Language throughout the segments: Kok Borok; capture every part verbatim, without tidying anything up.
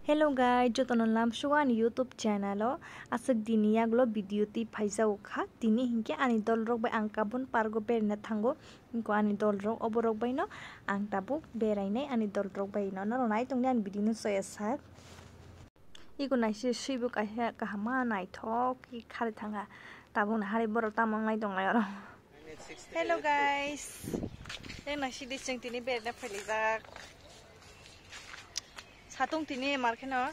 Hello guys, jotono lamsugo ani YouTube channel o. Aswk dini yagulo video twi phaijago kha. Tini hinkhe ani dol rok bai ang Kabun park o berna thango. Hinko ani dol rok oborok bai no ang tabuk berainai ani dol rok bai no. Norok nai tongdi ani video no soya sak. Iko naisi swibo kaisa kahama naithok khe khari thangkha. Tabuk no hari borok tamo wngnai tonglai oro. Hello guys. Yang naisi di chwng tini berna phailijak. Satung tini mar kheno.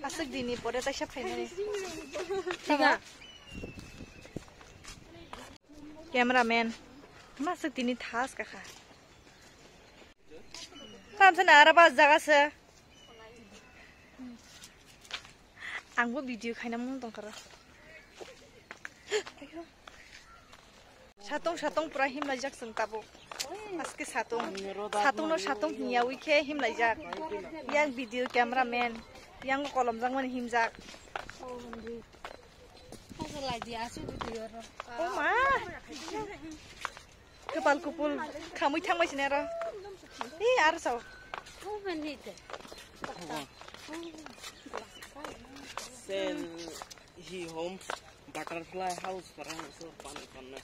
Aswk dini pore taisa phainani. Tamo? Cameraman. Maswk tini thas kakha. Tamsa na ara bas jaga se. Angbo video khaina mung tongkaro. Satung satung pura himlaijak chwng tabuk. Aske satung. Satung no satung hinya wi khe himlaijak. Yang video cameraman. Yang kolom jang mani himjak. Oh ma. Kwpal kupul khamwi thangbai sini aro. Ee, aro sao. Sen hi hom butterfly house parang so pan pan na.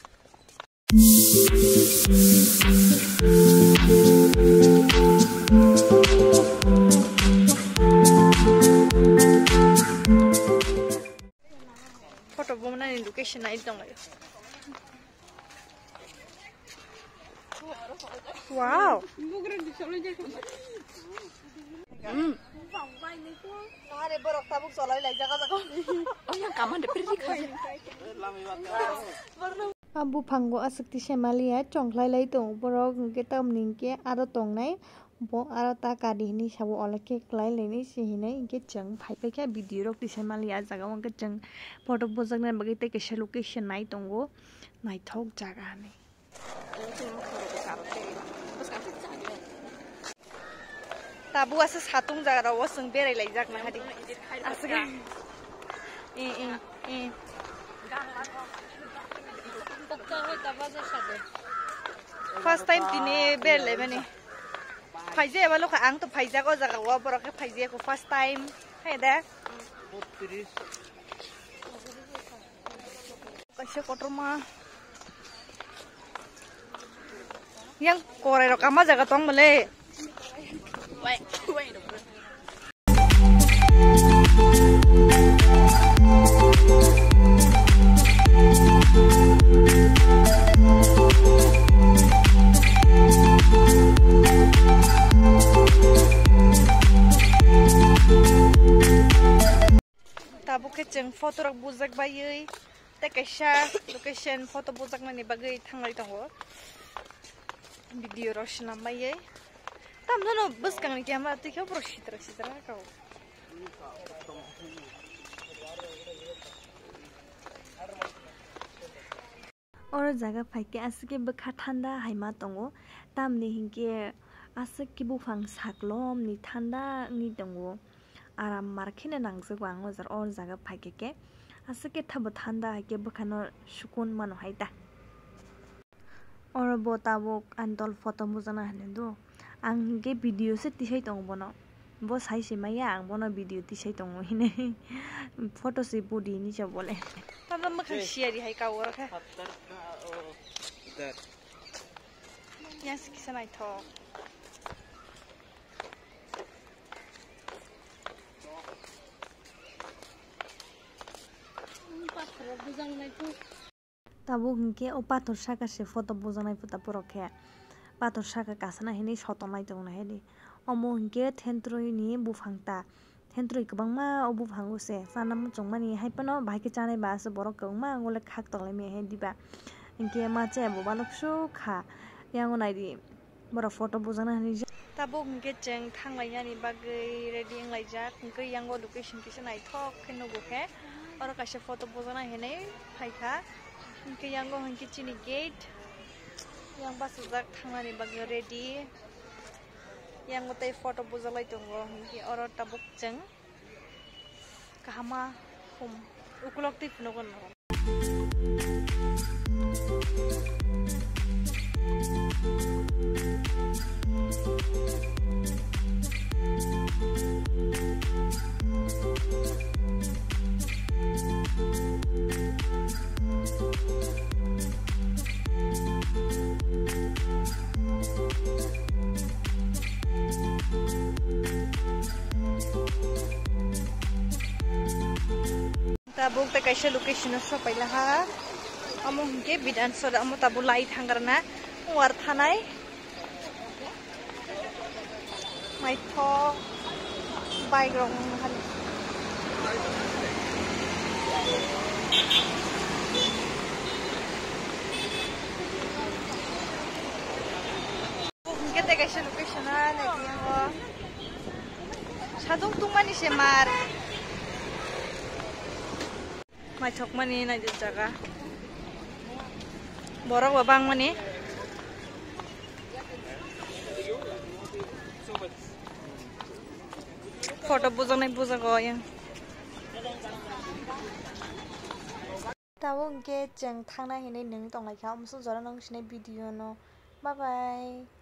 Photo bo nani location nai tong laio. Wow. Mm. Nahari borok tabuk cholai lai jaga jaga. Oh, yang kaman de peri khai. A buphango aswk tisa maliya chongkhlai lai tongo borok, hwnkhe tamni hwnkhe aro tongnai. Bo aro ta kari hinwi sabo, ola khe kwlai lainai se hinwi hinkhe chwng phai paikha video rok tisai maliya. Ah jaga o hinkhe chwng photo bujaknai bagwi tei kaisa location nai tongo, naithok jaga hinwi. Tabuk aswk satung jaga rok o chwng berai laijak nahadi. Aswk. I, i, i. First time tini berai laimani. Phaijak eba lokha, ang to phaijak o jaga o, borok khe phaijak o first time. Hai da. Kaisa kotorma. Yang korai rok ama jaga tong mole. Tabuk khe chwng photo rok bujak baiwi tei kaisa location photo bujaknani bagwi thanglai tongo. Video rok swnam baiwi. Tamno no bwskangni camera twi khe borok sitra sitra kha o. Oro jaga phaikhe aswk khe bwkha thanda hai ma tongo, tamni hinkhe aswk khe buphang saklomni thanda wngwi tongo. Aram mar kheno nangjago ang o jaga, o jaga phaikhe khe aswk khe thabo thanda hai khe bwkhano sukun mano hai ta. Oro bo tabuk ani dol photo bujana hinwi do. Ang hinkhe video se tisai tongo bono. Bo sai se maya ang bono video tisai tongo hinwi. Photo se budi hinwi sa bole. Tamo mwkhang siyari hai ka oro khe. Yang se kisa naithok. Pathor rok bujang nai tu. Tabuk hinkhe o pathor saka se photo bujaknai phuta borok khe. Pathor saka kasana hinwi sotonai tongnai hai di. Omo hinkhe thentroi ni buphang ta. Thentroi kwbangma o buphango se chana muchungmani hai phano bahai khe chanai ba se borok kwbangma angole khak tonglaimani hai diba. Hinkhe ma chaya bo balok sukha. Yango nai di. Borok photo bujakna hinwi. Tabuk hinkhe chwng thanglainani bagwi ready wnglaijak, hinkhe yango location kisa naithok khe nugo khe. Oro kaisa photo bujakna hinwi phaikha. Hinkhe yango hinkhe chini gate. Yang bachajak thangnani bagwi ready. Yango tei photo bujaklai tongo, hinkhe oro tabuk chwng kahama hum ukulok twi phunukgo. Buk tei kaisa location o sopai laha. Amo hwnkhe Bidhan Sora, amo tabuk lai thangrana war thanai. Maithok bike rok wng hali. Hwnkhe tei kaisa location o naidi yango. Sadung tungmani se mar. Maithokmani naidi jaga. Borok bo bangmani. Photo bujaknai bujago yang. Tabuk hwnkhe chwng thangna hinwi nung tonglaikha, umsuk jora nung sinai video no. Bye bye.